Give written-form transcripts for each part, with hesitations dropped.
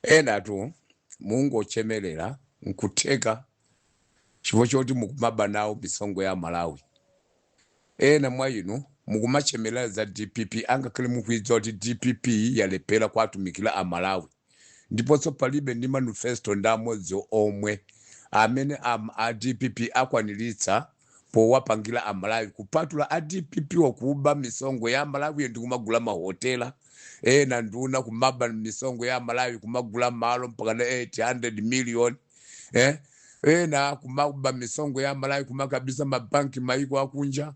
Enatu mungochemelera, nkutheka chifukwa choti mukumaba nawo misonkho ya Malawi. Ena mwa inu mukumachemelera za DPP angakhale mukuidziwa kuti DPP yalephera kuatumikira a Malawi, ndiponso palibe ndi manifesto ndi amodzi omwe amene a DPP akwaniritsa powapangira a Malawi, kupatula a DPP wakuba misonkho ya Malawi ndi kumagula mahotela. Ena nduna kumaba misonkho ya Malawi, kumagula malo mpaka na 800 million, eh? Ena kumaba misonkho ya Malawi, kumakabisa mabanki maiko akunja,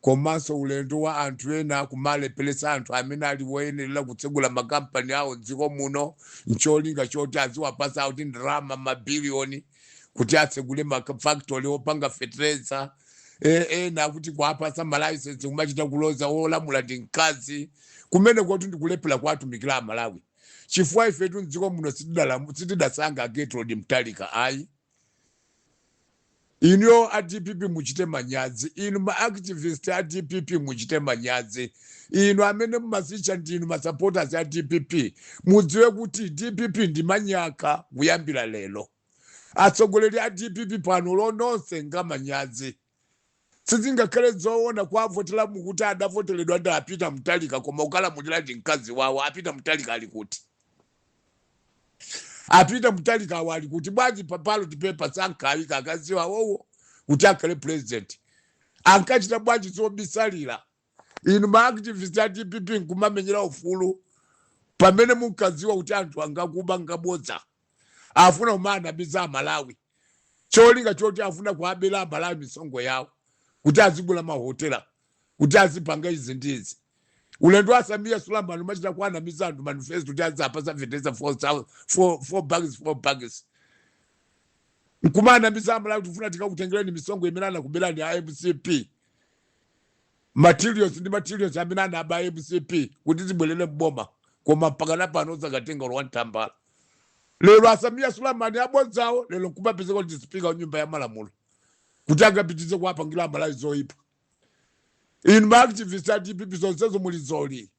komanso ulendo wa anthu ena kumalepheresa anthu amene ali woyenerera kutsegula makampani awo mdziko muno, ncholinga choti aziwapasa kuti ndalama mabiliyoni kuti atsegule mafactory opanga fertilizer. Ena kuti kuapasa malaisensi kumachita kuloza wolamula ndi mkazi. Kumene koti ndikulephera kuatumikira Amalawi, chifukwa ifetu mdziko muno sitidasankha Gertrude Mutharika ayi. Inuyo a DPP muchite manyazi. Inu ma activist a DPP muchite manyazi. Inu amene mumazitcha ndinu ma supporters a DPP, mudziwe kuti DPP ndi manyaka kuyambira lero. Atsogoleri a DPP pano lononse ngamanyazi. Sizingakhale zoona kuavotera mukuti adavoteredwa ndi a Peter Mutharika, koma ukalamulira ndi mkazi wawo. A Peter Mutharika ali kuti? A Peter Mutharika awo ali kuti? Bwanji pa ballot paper sankayika akazi wawowo kuti akhale president? Ankachita bwanji zobisalira? Inu ma activist a DPP nkumamenyera ufulu pamene munkadziwa kuti anthu angakuba, ngabodza, afuna kumanamiza Amalawi, cholinga choti afuna kuabera Amalawi misonkho yawo kuti azigula mahotela, kuti azipanga izi ndi izi. Ulendo wa Sameer Suleman umachita kuanamiza anthu manifesto kuti azapasa fertilizer 4 bags, 4 bags, nkumanamiza Amalawi kuti tifuna tikakutengereni misonkho imene anakuberani a MCP, materials ndi materials amene anaba MCP kuti zibwerere mboma, koma mpaka napano osakatenga olo wantambala. Lero a Sameer Suleman abodzawo lero nkumapezeka kuti speaker wa nyumba ya malamulo kuti angapitize kuwapangira Amalawi zoyipa. Inu ma activist a DPP zonsezo muli zoli,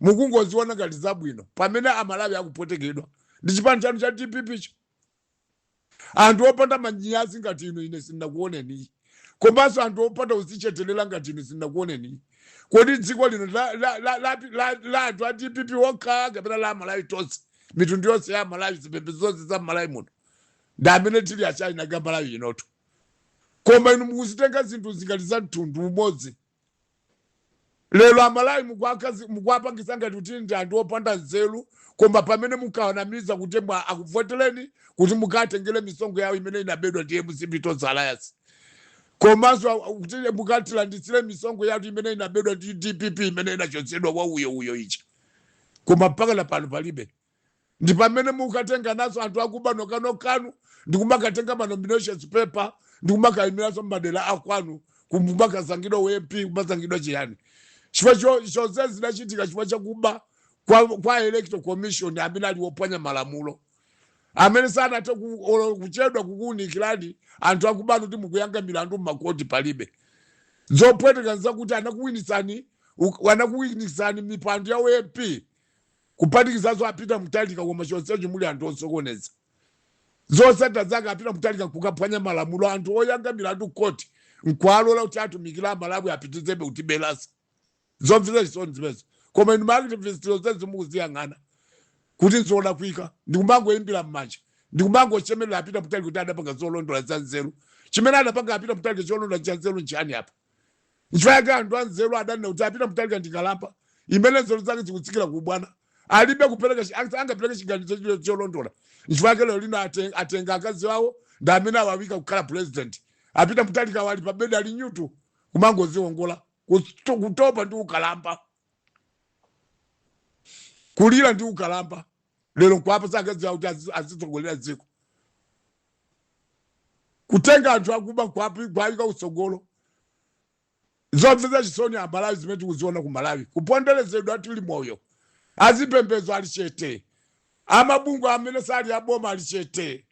mukungoziona ngati zabwino pamene Amalawi akupotekedwa ndi chipani chanu cha DPP cho. Anthu opanda manyazi ngati inu ine sindinakuoneni, komanso anthu opanda kuzichetelera ngati inu sindinakuoneni. Kodi dziko lino la anthu a DPP okha kapena la Amalawi tonse, mitundu yonse ya Amalawi, zipembedzo zonse za Malawi muno? Ndi amene tili achina ga Malawi inoto, koma inu mukuzitenga zinthu zingati za mtundu umodzi. Lero Amalawi mukuwapangisa ngati kuti ndi anthu opanda nzeru, koma pamene mukawanamiza kuti mwa akuvotereni kuti mukatengere misonkho yawo imene inabedwa ndi MCP Tonse Alliance, komanso kuti mukatilanditsire misonkho yathu imene inabedwa ndi DPP imene inachotsedwa wa uyo uyo icha, koma mpaka na pano palibe. Ndi pamene mukatenga naso anthu akuba nokanokanu ndikumakatenga ma nominations paper ndikumakayimiranso madera akwanu, kumakasangidwa MP, kumasangidwa chiyani, chifukwa chonse zinachitika chifukwa chakuba kwa Electoral Commission amene ali wophwanya malamulo, amene sanathe olo kuchedwa kukuwunikirani anthu akubanu kuti mukuyanga milandu mmakoti palibe. Zopweteka nzakuti anakuwinisani mipando ya MP kuphatikizanso a Peter Mutharika, koma chonsecho muli anthu osokoneza. Zotsatira zake a Peter Mutharika kukaphwanya malamulo, anthu oyanga milandu koti nkuwalola kuti atumikira Amalawi apitizebe kutibelasa. Zomvetsa chisoni zimenezo, koma inu maactivist zonsezo mukuziyang'ana kuti nzolakwika ndikumangoyimbira m'manja, ndikumangochemerera a Peter Mutharika kuti adapanga zolondola za nzeru. Chimene adapanga a Peter Mutharika cholondola cha nzeru nchani apa? Nchifukwa yake anthu anzeru adanena kuti a Peter Mutharika ndikalamba imene nzeru zake zikutsikira ku bwana, alibe kupereka angapereke chiganizo cholondola. Nchifukwa yake lero lino atenga akazi awo ndi amene awawika kukhala president. A Peter Mutharika wali pa bedi ali nyutu kumangoziwongola, kutopa ndi ukalamba, kulira ndi ukalamba, lero nkuwapasa akazi awo kuti azitsogolera dziko, kutenga anthu akuba kuwayika kutsogolo. Zomvetsa chisoni Amalawi zimene tikuziona ku Malawi, kuponderezedwa tili moyo. Azipembedzo ali chete, amabungwe amene sali aboma ali chete,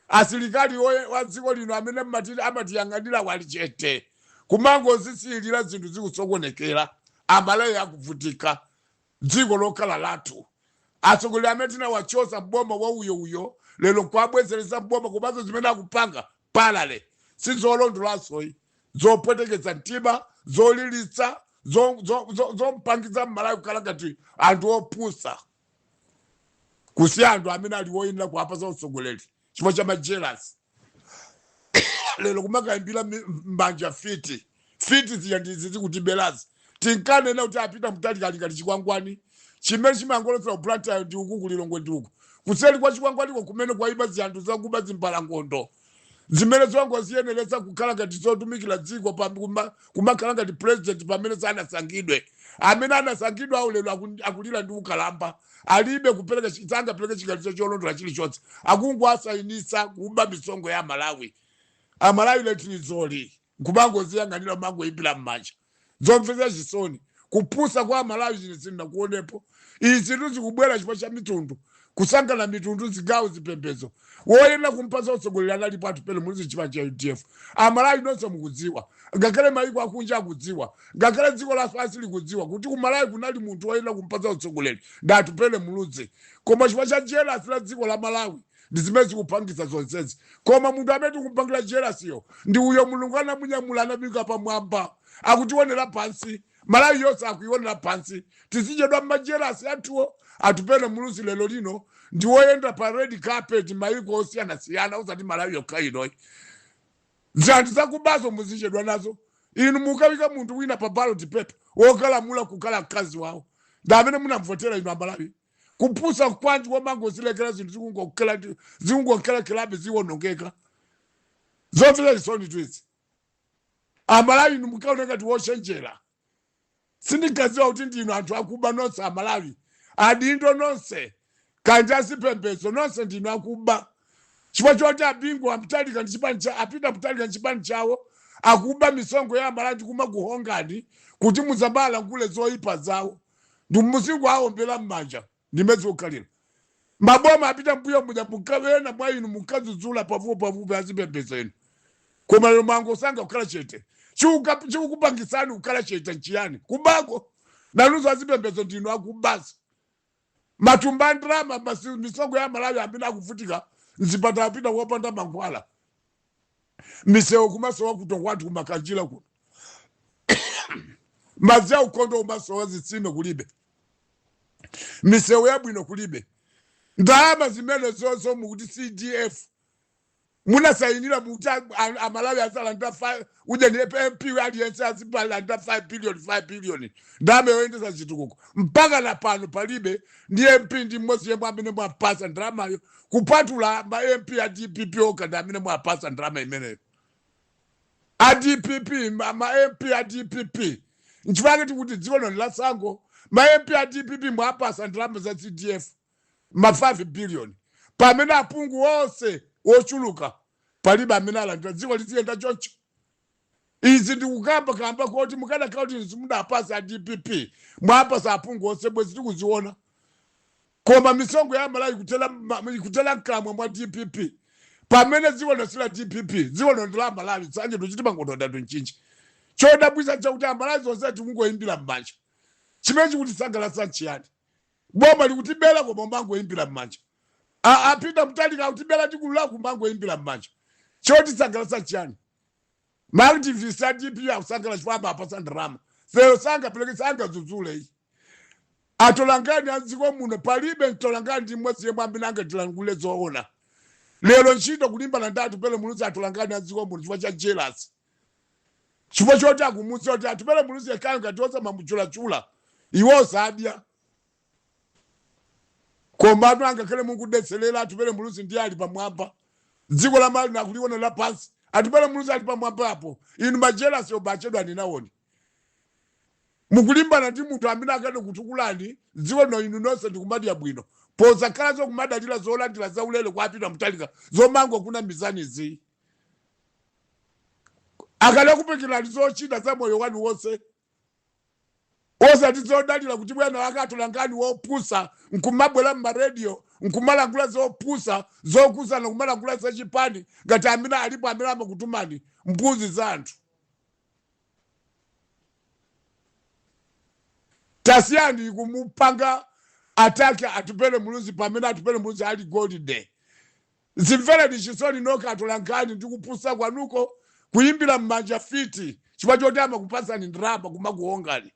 asilikali wa dziko lino amene amatiyang'anira ali chete, kumangozisiyirira zinthu zikusokonekera, Amalawi akuvutika, dziko lokhala lathu. Atsogoleri amene tinawachosa mboma wa uyo uyo lero kuwabwezeresa mboma, komanso zimene akupanga parallel sizolondolansoyi, zopweteketsa mtima, zolilitsa, zompangitsa Mmalawi kukhala ngati anthu opusa, kusiya anthu amene ali woyenera kuwapasa utsogoleri chifukwa cha ma jealous. Lero kumakayimbira mbanja fiti. Fiti zija ndizi zikutiberazi. Tinkanena kuti apita Mutharika ali ngati chikwangwani chimene chimangolosera kuBlantyre ndi uku, kuLilongwe ndi uku. Kuseri kwa chikwangwaniko kumene kwaiba ziyanthu zakuba, zimbalangondo zimene zongoziyenereza kukhala ngati zotumikira dziko, kumakhala ngati president pamene sanasankhidwe. Amene anasankhidwa awo lero akulira ndi ukalamba, alibe kupereka sangapereke chiganizo cholondola chilichonse, akungoasayinisa kuba misonkho ya Malawi. Amalawi letilizoli nkumangoziyang'anira, kumangoyimbira m'manja. Zomvetsa chisoni, kupusa kwa Amalawi chine sindinakuonepo. Izi zikubwera chifukwa cha mitundu, kusankhana mitundu, zigawo, zipembedzo. Woyenera kumpasa utsogoleri analipo, Atupele Muluzi, chipani cha UDF. Amalawi nonse mukudziwa, ngakhale mayiko akunja akudziwa, ngakhale dziko lapansi likudziwa kuti kuMalawi kunali munthu woyenera kumpasa utsogoleri ndi Atupele Muluzi. Koma chifukwa cha jealous la dziko la Malawi ndi zimene zikupangisa zonsezi. Koma munthu amene tikumpangira jealousiyo ndi uyo Mulungu anamunyamula, anamuyika pamwamba, akutionera pansi. Malawi yonse akuionera pansi. Tizichedwa mma jealous athuwo. Atupele Muluzi lero lino ndi woyenda pa red carpet mayiko osiyanasiyana, usati Malawi yokha inoyi. Zanthu zakubazo muzichedwa nazo inu. Mukawika munthu wina pa ballot paper wokalamula kukhala mkazi wawo ndi amene munamvotera inu. Amalawi, kupusa kwanji komangozilekera zinthu zikungokhalakirabe ziwonongeka? Zomvetsa chisoni twizi. Amalawi inu mukaona ngati wochenjera, sindinkadziwa kuti ndinu anthu akuba nonse. Amalawi, adindo nonse, kanja azipembedzo nonse, ndinu akuba chifukwa choti abingu aMutharika ndi chipani cha apita Mutharika ndi chipani chawo akuba misonkho ya Amalawi, kumakuhongani kuti muzamalankhule zoyipa zawo ndi muzingo awombera m'manja. Ndimene zikukhalira. Maboma apita mbuyo muja, mukawena mwa inu mukadzudzula pafupi pafupi azipembedzo inu, koma lero mwangosanga kukhala chete. Chikukupangisani kukhala chete nchiyani? Kubako nanunso azipembedzo ndinu akubaso matumba a ndalama, misonkho ya Malawi. Amene akuvutika mzipatala apita wopanda mankhwala, misewu kumasowa kuto kwathu kumakanjira kuno, madzi aukhondo kumasowa, zitsime kulibe, misewu yabwino kulibe. Ndalama zimene zonso mukuti CDF munasayinira, mukuti Amalawi azalandira uje ndi MP aliyense azilandira 5 billion, 5 billion, ndalama yoyendesa chitukuko. Mpaka na pano palibe ndi MP ndi mmodzi yemwe amene mwapasa ndalamayo, kupatula ma MP a DPP okha ndi amene mwapasa ndalama imeneyo, a DPP, ma MP a DPP. Nchifukwa tikuti dziko lino lasango. Ma MP a DPP mwapasa ndalama za CDF ma 5 billion, pamene aphungu onse wochuluka palibe amene alandira. Dziko liziyenda choncho? Izi ndikukamba kamba koti mukanakhala kuti simudapasa a DPP, mwapasa aphungu onse, bwezi tikuziona. Koma misonkho ya Malawi ikutera mkamwa mwa DPP, pamene dziko lino sila DPP, dziko lino ndi la Malawi. Sanje tuchitima ngodondatu mchinji. Chodabwisa chakuti Amalawi zonse tikungoyimbira m'manja. Chimene chikutisangalatsa nchiyani? Boma likutibera koma umangoyimbira m'manja. Apita Mutharika akutibera, tikulula kumangoyimbira m'manja. Chotisangalatsa nchiyani? Ma activist a DPP akusangala chifukwa amapasa ndalama. Lero sangapereke, sangadzudzule iyi. Atolangani a dziko muno, palibe mtolangani ndi mmodzi yemwe amene angatilankhule zoona. Lero ntchito kulimbana ndi Atupele Muluzi, atolangani a dziko muno, chifukwa cha jealous, chifukwa choti akumudziwa kuti Atupele Muluzi yekhayo ngati osamamuchulachula iwo sadya. Komatu angakhale mukudetserera, Atupele Muluzi ndiye ali pamwamba. Dziko la Malawi nakuliona lapansi, Atupele Muluzi ali pamwamba apo. Inu ma jealous obachedwa ninawoni mukulimbana ndi munthu amene akade kutukulani dziko lino. Inu nonse ndikumadya bwino pozakhala zokumadalira zolandira zaulere kwa apita Mutharika, zomango kuna mizanizi akada kupikirani zochita za moyo wanu wonse, osati zodalira kuti bwana wake atolangani wopusa nkumabwera mmarediyo nkumalangula zopusa zokuzana, kumalangula zachipani ngati amene alipo amene amakutumani. Mbuzi za anthu, tasiyani kumupanga. Attack Atupele Muluzi pamene Atupele Muluzi ali golide. Zimvereni chisoni nokha atolankhani ndi kupusa kwanuko, kuyimbira m'manja fiti chifukwa choti amakupasani ndalama kumakuhongani.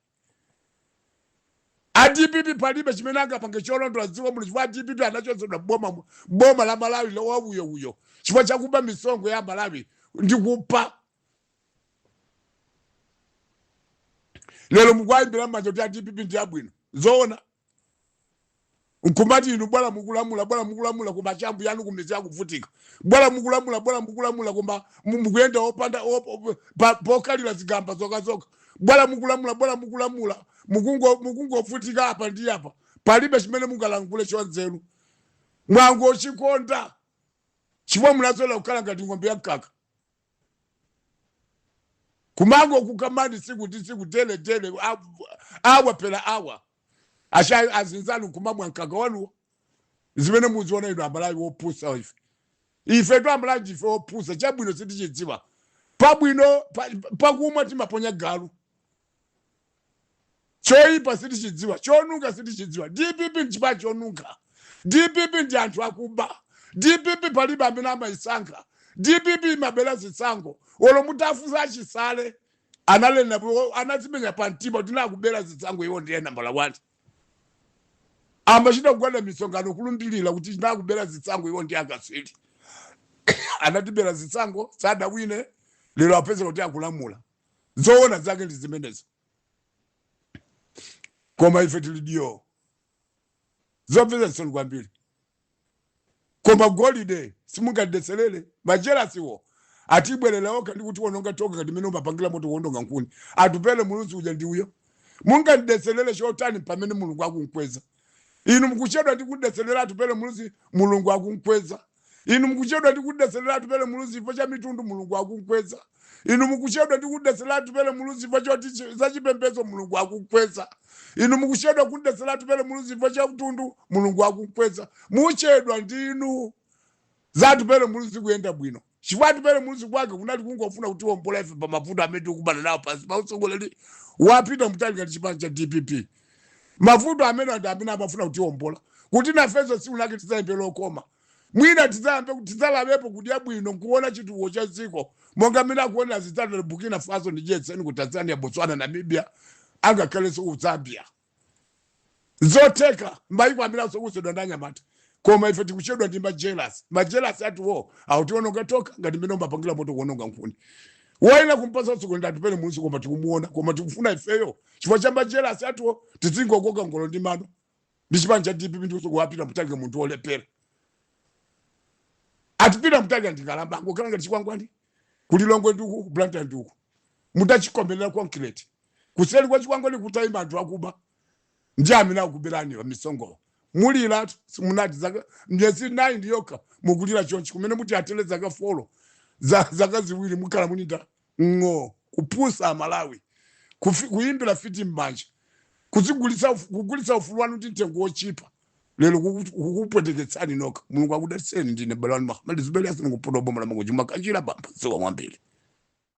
A DPP palibe chimene angapange cholondola dziko muno chifukwa a DPP anachotsedwa boma, boma la Malawi la wauyouyo chifukwa chakuba misonkho ya Malawi ndi kupha. Lero mukuwayimbira m'manja kuti a DPP ndi abwino, zoona? Nkumati inu bola mukulamula, bola mukulamula, koma achambu yanu kumidzi akuvutika. Bola mukulamula, bola mukulamula, koma mukuyenda opanda pokalira zigamba zokhazokha. Bola mukulamula, bola mukulamula, mukungovutika apa ndi apa, palibe chimene mungalankhule chonzeru. Mwangochikonda chifukwa munazolowera kukhala ngati ng'ombe ya mkaka, kumangokukamani tsiku ndi tsiku, daily daily, hour per hour, acha azinzanu kumamwa mkaka wanuwo. Zimene muziona inu Amalawi wopusa, ife tu Amalawi ndife wopusa, chabwino sitichidziwa, pabwino pakumwa timaponya galu, choyipa sitichidziwa, chonunkha sitichidziwa. DPP nchipani chonunkha, DPP ndi anthu akuba, DPP palibe amene amayisankha, DPP imabera zisankho. Olo mutafunsa achisale, analena anazimenya pa mtima kuti nakubera zisankho, iwo ndiye nambala 1. Amachita kugwada misonkhano kulumbilira kuti nakubera zisankho, iwo ndiye akaswiri. Anatibera zisankho, sadawine, lero apeza kuti akulamula. Zoona zake ndi zimenezo, koma ife tili diyo. Zomvetsa chisoni kwambiri, koma golide simungatidetserere. Majelasiwo atibwerera okha ndi kutiwononga tokha ngati mmene umapangira moto kuwononga nkhuni. Atupele Muluzi uja ndi uyo, mungandidetserere chotani pamene Mulungu akunkweza? Inu mukuchedwa ndi kudetserera Atupele Muluzi, Mulungu akunkweza. Inu mukuchedwa ndi kudetserera Atupele Muluzi chifukwa cha mitundu, Mulungu akunkweza. Inu mukuchedwa ndi kudetserera Atupele Muluzi chifukwa choti za chipembedzo, Mulungu akunkweza. Inu mukuchedwa kudetserera Atupele Muluzi chifukwa cha mtundu, Mulungu akunkweza. Muchedwa ndinu za Atupele Muluzi kuyenda bwino, chifukwa Atupele Muluzi kwake kunali kungofuna kutiwombola ife pa mavuto amene tikukumana nawo pansi pa utsogoleri wa Peter Mutharika ndi chipani cha DPP. Mavuto amene anthu amene amafuna kutiwombola kuti nafenso tsiku lake tidzayimbe lokoma, mwina tidzayambe tidzalawepo kudya bwino nkuona chitukuko cha dziko monga mmene akuonera zidzatero Burkina Faso, Niger, Senegal, Tanzania, Botswana, Namibia, angakhalenso ku Zambia. Zotheka maiko amene atsogozedwa ndi anyamata, koma ife tikuchedwa ndi majelasi. Majelasi atuwo akutiononga tokha ngati mmene umapangira moto kuononga nkhuni. Woyenera kumpasa utsogoleri ndi Atupele Muluzi, koma tikumuona, koma tikufuna ifeyo chifukwa cha majelasi atuwo tizingokoka ngolo ndi mano ndi chipani cha DPP ndi utsogoleri wa Peter Mutharika, munthu wolephera. Ati Peter Mutharika ndikalamba, angokhala ngati chikwangwani. Kulilongwe ndi uku, ku Blantyre ndi uku, mutachikomerera concrete kuseri kwa chikwangwani kutayima anthu akuba ndi amene akuberani pa misonkho. Mulira simunati zaka miyezi 9 yokha mukulira chonchi, kumene muti atere zaka 4, zaka 2 mukhala muninda ng'o. Kupusa Amalawi, kuyimbira fiti m'manja, kuzigulitsa kugulitsa ufulu wanu ndi mtengo wochipa, lero kukupweteketsani nokha. Mulungu akudalitseni. Ndine bale wanu Muhammad Zuberi Hassan, kumpoto boma la Mangochi, Makanjira, Bambo ziwa mwambiri.